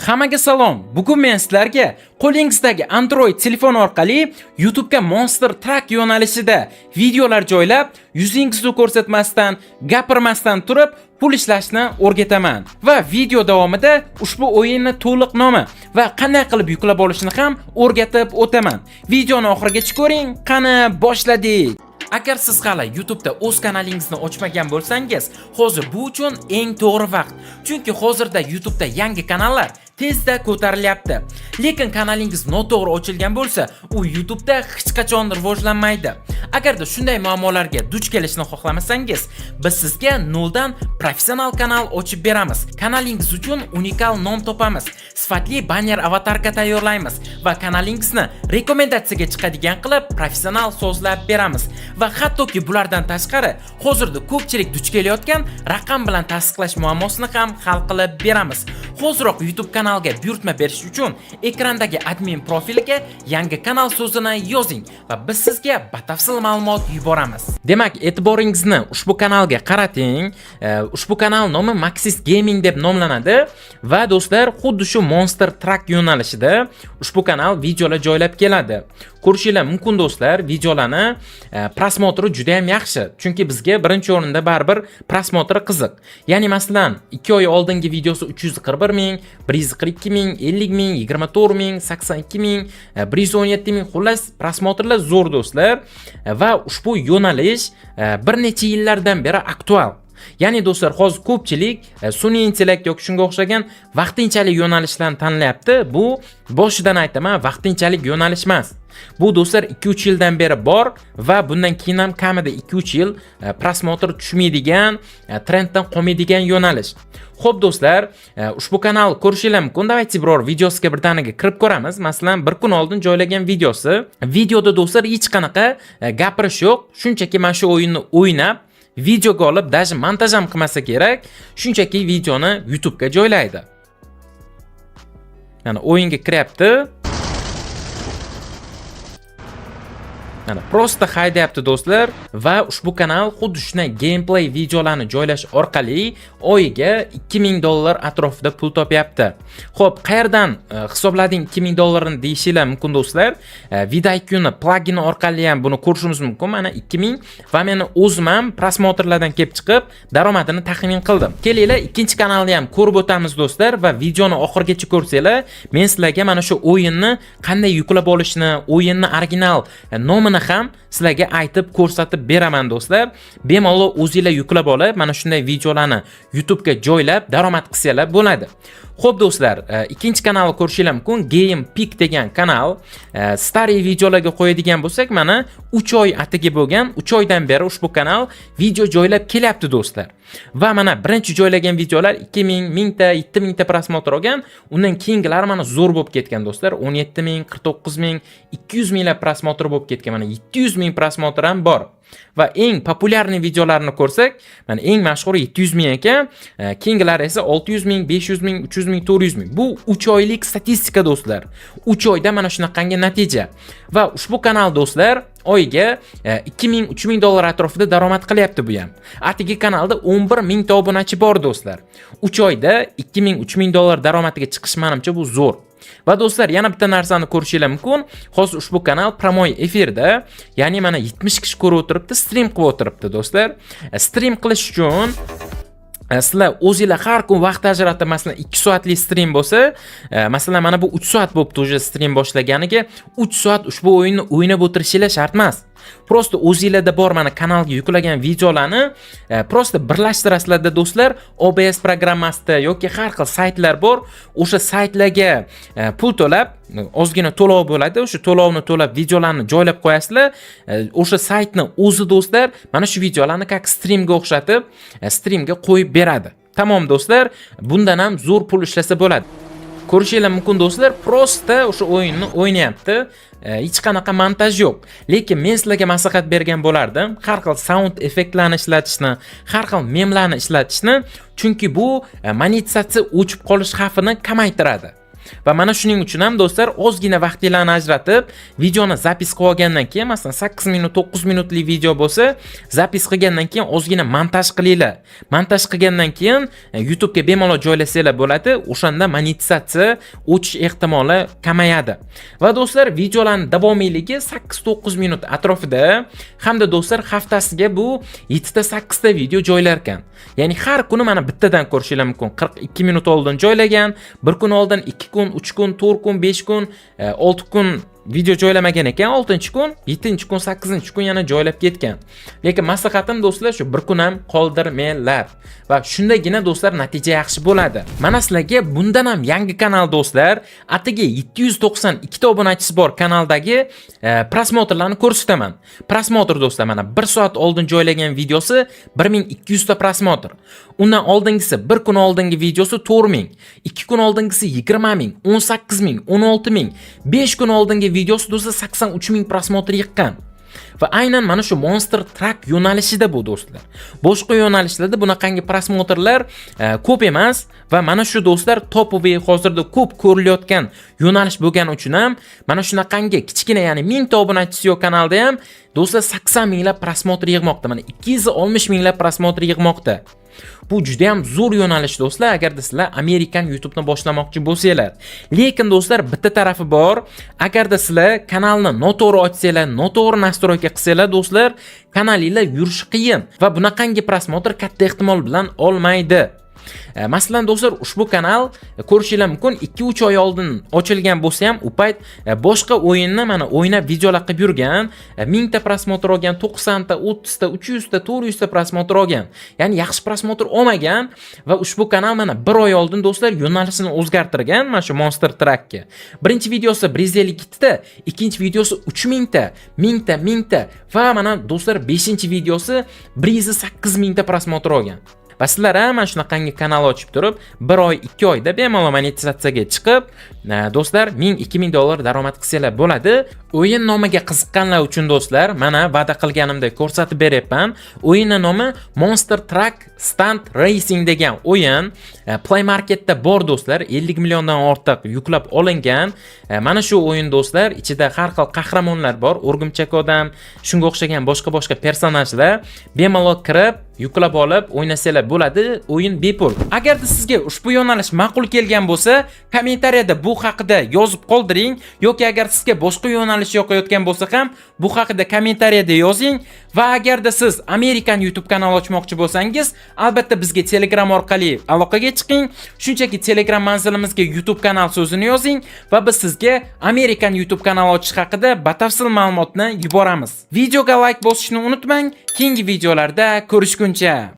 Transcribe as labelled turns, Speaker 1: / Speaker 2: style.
Speaker 1: Hammaga salom. Bugun men sizlarga qo'lingizdagi Android telefon orqali YouTube'ga Monster Truck yo'nalishida videolar joylab, yuzingizni ko'rsatmasdan, gapirmasdan turib pul ishlashni o'rgataman. Va video davomida ushbu o'yinni to'liq nomi va qanday qilib yuklab olishni ham o'rgatib o'taman. Videoni oxirigacha ko'ring. Qani, boshladik. Agar siz hali YouTube'da o'z kanalingizni ochmagan bo'lsangiz, hozir bu uchun eng to'g'ri vaqt. Chunki hozirda YouTube'da yangi kanallar tezda ko'tarilyapti. Lekin kanalingiz noto'g'ri ochilgan bo'lsa, u YouTube'da hech qachon rivojlanmaydi. Agarda shunday muammolarga duch kelishni xohlamasangiz, biz sizga noldan professional kanal ochib beramiz. Kanalingiz uchun unikal nom topamiz, sifatli banner, avatarka tayyorlaymiz va kanalingizni rekomendatsiyaga chiqadigan qilib professional sozlab beramiz. Va hattoki bulardan tashqari, hozirda ko'pchilik duch kelayotgan raqam bilan tasdiqlash muammosini ham hal qilib beramiz. Hoziroq YouTube kanalga buyurtma berish uchun ekrandagi admin profiliga "yangi kanal" so'zini yozing va biz sizga batafsil ma'lumot yuboramiz. Demak, e'tiboringizni ushbu kanalga qarating. Ushbu kanal nomi Maxis Gaming deb nomlanadi va, do'stlar, xuddi shu Monster Truck yo'nalishida ushbu kanal videolar joylab keladi. Ko'rishinglar mumkin, do'stlar, videolarni просмотр i juda ham yaxshi. Chunki bizga birinchi o'rinda baribir просмотр i qiziq. Ya'ni, masalan, 2 oy oldingi videosi 341 ming, 142 ming, 50 ming, 24 ming, 82 ming, 117 ming, xullas, просмотр lar zo'r, do'stlar. Va ushbu yo'nalish bir necha yillardan beri aktual. Ya'ni, do'stlar, hozir ko'pchilik sun'iy intellekt yoki shunga o'xshagan vaqtinchalik yo'nalishlarni tanlayapti. Bu, boshidan aytaman, vaqtinchalik yo'nalish emas. Bu, do'stlar, 2-3 yildan beri bor va bundan keyin ham kamida 2-3 yil просмотр tushmaydigan, trenddan qolmaydigan yo'nalish. Xo'p, do'stlar, ushbu kanal ko'rishinglar mumkin. Давайте biror videosiga birdaniga kirib ko'ramiz. Masalan, bir kun oldin joylagan videosi. Videoda, do'stlar, hech qanaqa gapirish yo'q. Shunchaki mana shu o'yinni o'ynab, videoga olib, даже montaj ham qilmasa kerak, shunchaki videoni YouTube'ga joylaydi. Mana, o'yinga kiryapti. Mana, просто haydayapti, do'stlar, va ushbu kanal xuddi shunday gameplay videolarni joylash orqali oyiga 2000 dollar atrofida pul topyapti. Xo'p, qayerdan hisoblading 2000 dollarni deyishinglar mumkin, do'stlar. vidIQni plugini orqali ham buni ko'rishimiz mumkin. Mana, 2000 va meni o'zim ham просмотр lardan kelib chiqib daromadini taxmin qildim. Kelinglar, ikkinchi kanalni ham ko'rib o'tamiz, do'stlar, va videoni oxirigacha ko'rsanglar, men sizlarga mana shu o'yinni qanday yuklab olishni, o'yinni original nomini ham sizlarga aytib ko'rsatib beraman, do'stlar. Bemalol o'zinglar yuklab olib, mana shunday videolarni YouTubega joylab daromad qilsanglar bo'ladi. Xo'p, do'stlar, ikkinchi kanalni ko'rishinglar mumkin. Game Peak degan kanal. Старый videolarga qo'yadigan bo'lsak, mana, 3 oy atigi bo'lgan, 3 oydan beri ushbu kanal video joylab kelyapti, do'stlar. Va mana, birinchi joylagan videolar 2000, 1000 ta, 7000 ta просмотр olgan. Undan keyingilari mana zo'r bo'lib ketgan, do'stlar. 17 ming, 49 ming, 200 minglab просмотр bo'lib ketgan. Mana, 700 ming просмотр ham bor. Va eng популярный videolarni ko'rsak, mana, eng mashhuri 700 ming ekan, keyingilari esa 600 ming, 500 ming, 300 ming, 400 ming. Bu 3 oylik statistika, do'stlar. 3 oyda mana shunaqangi natija. Va ushbu kanal, do'stlar, oyiga 2000, 3000 dollar atrofida daromad qilyapti bu ham. Atigi kanalda 11 mingta obunachi bor, do'stlar. 3 oyda 2000, 3000 dollar daromadiga chiqish, menimcha, bu zo'r. Va, do'stlar, yana bitta narsani ko'rishinglar mumkin. Hozir ushbu kanal прямой efirda, ya'ni mana, 70 kishi ko'rib o'tiribdi, stream qilib o'tiribdi, do'stlar. Stream qilish uchun sizlar o'zinglar har kun vaqt ajratib, masalan, 2 soatlik stream bo'lsa, masalan, mana bu 3 soat bo'libdi уже stream boshlaganiga, 3 soat ushbu o'yinni o'ynab o'tirishinglar shart emas. Просто o'zinglarda bor, mana, kanalga yuklagan videolarni просто birlashtirasizlarda, do'stlar, OBS programmasida yoki har xil saytlar bor, o'sha saytlarga pul to'lab, ozgina to'lov bo'ladi, o'sha to'lovni to'lab videolarni joylab qo'yasizlar. O'sha saytni o'zi, do'stlar, mana shu videolarni как streamga o'xshatib, streamga qo'yib beradi. Tamom, do'stlar, bundan ham zo'r pul ishlasa bo'ladi. Ko'rishinglar mumkin, do'stlar, просто o'sha o'yinni o'ynayapti. Hech qanaqa montaj yo'q. Lekin men sizlarga maslahat bergan bo'lardim, har xil sound effektlarni ishlatishni, har xil memlarni ishlatishni, chunki bu monetizatsiya o'chib qolish xavfini kamaytiradi. Va mana shuning uchun ham, do'stlar, ozgina vaqtinglarni ajratib, videoni запись qilib olgandan keyin, masalan, 8 minut, 9 minutlik video bo'lsa, запись qilgandan keyin ozgina montaj qilinglar. Montaj qilgandan keyin YouTube'ga bemalol joylasanglar bo'ladi. O'shanda monetizatsiya o'chish ehtimoli kamayadi. Va, do'stlar, videolarning davomiyligi 8-9 minut atrofida hamda, do'stlar, haftasiga bu 7 ta, 8 ta video joylar ekan. Ya'ni har kuni mana bittadan ko'rishinglar mumkin. 42 minut oldin joylagan, bir kun oldin, 2 kun, 3 kun, 4 kun, 5 kun, 6 kun video joylamagan ekan, 6 kun, 7 kun, 8 kun yana joylab ketgan. Lekin maslahatim, do'stlar, shu bir kun ham qoldirmanglar. Va shundagina, do'stlar, natija yaxshi bo'ladi. Mana sizlarga bundan ham yangi kanal, do'stlar, atigi 792 ta obunachisi bor kanaldagi просмотр larni ko'rsataman. Просмотр, do'stlar, mana 1 soat oldin joylagan videosi 1200 ta просмотр. Undan oldingisi, bir kun oldingi videosi 4000, 2 kun oldingisi 20 000, 18 000, 16 000, 5 kun oldingi videosi, do'stlar, 83 ming просмотр yiqqan. Va aynan mana shu Monster Truck yo'nalishida bu, do'stlar. Boshqa yo'nalishlarda bunaqangi просмотр lar ko'p emas va mana shu, do'stlar, топовый, hozirda ko'p ko'rilayotgan yo'nalish bo'lgani uchun ham mana shunaqangi kichkina, ya'ni 1000 ta obunachisi yo'q kanalda ham, do'stlar, 80 minglab просмотр yig'moqda. Mana 260 minglab просмотр yig'moqda. Bu juda ham zo'r yo'nalish, do'stlar, agarda sizlar Amerikan YouTube'ni boshlamoqchi bo'lsanglar. Lekin, do'stlar, bitta tarafi bor. Agarda sizlar kanalni noto'g'ri ochsanglar, noto'g'ri настройка qilsanglar, do'stlar, kanalinglar yurishi qiyin va bunaqangi просмотр katta ehtimol bilan olmaydi. Masalan, do'stlar, ushbu kanal ko'rishinglar mumkin, 2-3 oy oldin ochilgan bo'lsa ham, u payt boshqa o'yinni mana o'ynab videolar qilib yurgan, 1000 ta просмотр olgan, 90 ta, 30 ta, 300 ta, 400 ta просмотр olgan. Ya'ni yaxshi просмотр olmagan va ushbu kanal mana bir oy oldin, do'stlar, yo'nalishini o'zgartirgan mana shu Monster Truckga. Birinchi videosi 152 ta, ikkinchi videosi 3000 ta, 1000 ta, 1000 ta va mana, do'stlar, 5-videosi 108 mingta просмотр olgan. Va sizlar ham mana shunaqangi kanal ochib turib, bir oy, 2 oyda bemalol monetizatsiyaga chiqib, do'stlar, 1000, 2000 dollar daromad qilsanglar bo'ladi. O'yin nomiga qiziqqanlar uchun, do'stlar, mana va'da qilganimdek ko'rsatib beryapman. O'yinning nomi Monster Truck Stunt Racing degan o'yin. Play Marketda bor, do'stlar, 50 milliondan ortiq yuklab olingan. Mana shu o'yin, do'stlar, ichida har xil qahramonlar bor, o'rgimchak odam, shunga o'xshagan boshqa-boshqa personajlar. Bemalol kirib, yuklab olib o'ynasanglar bo'ladi. O'yin bepul. Agarda sizga ushbu yo'nalish ma'qul kelgan bo'lsa, kommentariyada bu haqida yozib qoldiring yoki agar sizga boshqa yo'nalish yoqayotgan bo'lsa ham, bu haqida kommentariyada yozing va agarda siz Amerikan YouTube kanal ochmoqchi bo'lsangiz, albatta bizga Telegram orqali aloqaga chiqing. Shunchaki Telegram manzilimizga YouTube kanal so'zini yozing va biz sizga Amerikan YouTube kanal ochish haqida batafsil ma'lumotni yuboramiz. Videoga like bosishni unutmang. Keyingi videolarda ko'rishguncha.